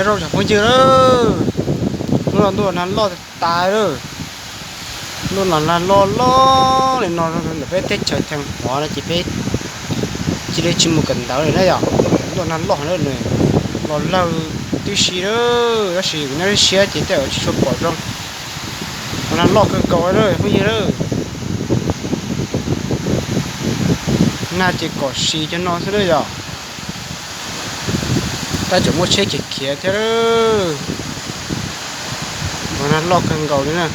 Zoo cov phooj ywg lawm, hnub no ntuj los nag loj tas tas lawm. Ntuj los nag loj loj li no ntawm peb teb chaws Theej Huav no ces peb cia li tsis mus kawm ntawv li na yom. Ntuj los nag loj heev na, los lawg tib si lawm, tab sis kuv nyob siab ces tej zaum tsis tshua pom zoo. Los nag loj kawg nkaus lawm phooj ywg lawm. Nag ces kom si cov no xwb na yom. Tab tseem muaj tsheb khiav khiav thiab. Los nag loj kawg nkaus li na.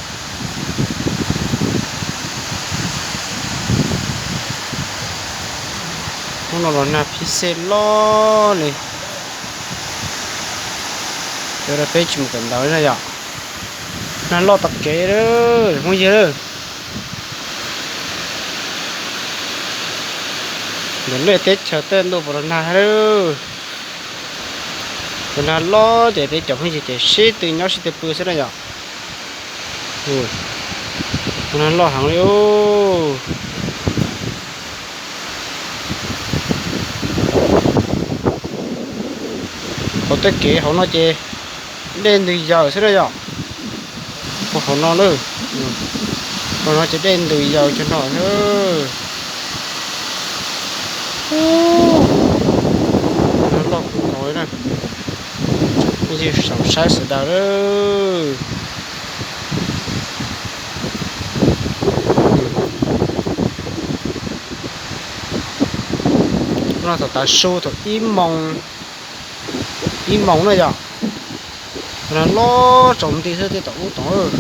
Hnub no los nag phij xej loj li. Cov peb tsis mus kawm ntawv na yom. Nag loj tag kev lawm phooj ywg lawm. Ntawm nej teb chaws tej ntuj puas los nag lawm? Puas nag loj ces peb cov phooj ywg ces sib tw nyob sib tw pw xwb na yom. Puas nag loj heev li. Hauv tej kev hauv no ces dej ntws yaws xwb na yom. Puag hauv no lawm, hauv no ces dej ntws yaws cov no xwb. Nag loj kawg nkaus li na. Phooj ywg saum saib sawv daws lawm. No thaum tav su thaum ib moos, ib moos na yom. Nag loj tsaus nti xwb tej tom ub tod.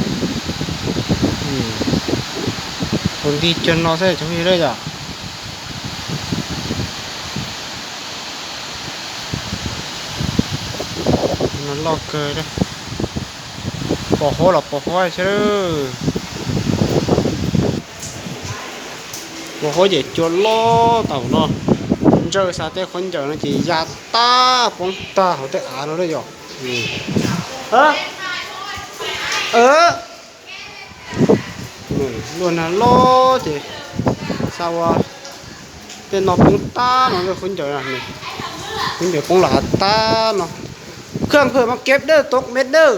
Tsaus nti cov no xwb cov phooj ywg na yom. Nag loj kawg. Pos huab los pos huab thiab. Pos huab ces cua loj tau no. Ntsawj xa tej khaub ncaws no ces ya tag poob tag hauv tej av no na yom. Luaj nag loj ces xa ua tej no poob tag no, khaub ncaws, khaub ncaws poob los av tag no. Khaj phaj mas keb dawj toob me dawj.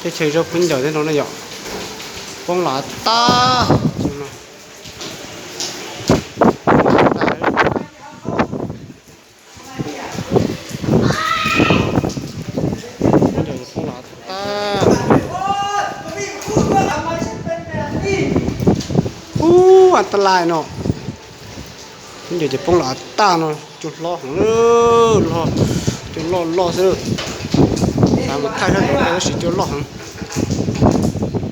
Teb chaws zaj khaub ncaws tej no na yom, poob los av tag. Khaub ncaws poob los av tag. Ub, a ta lais no. Khaub ncaws ces poob los av tag no, cua hlob heev, loj, cua loj loj xwb. Xav mus thaij sab nraud tab sis cua loj heev.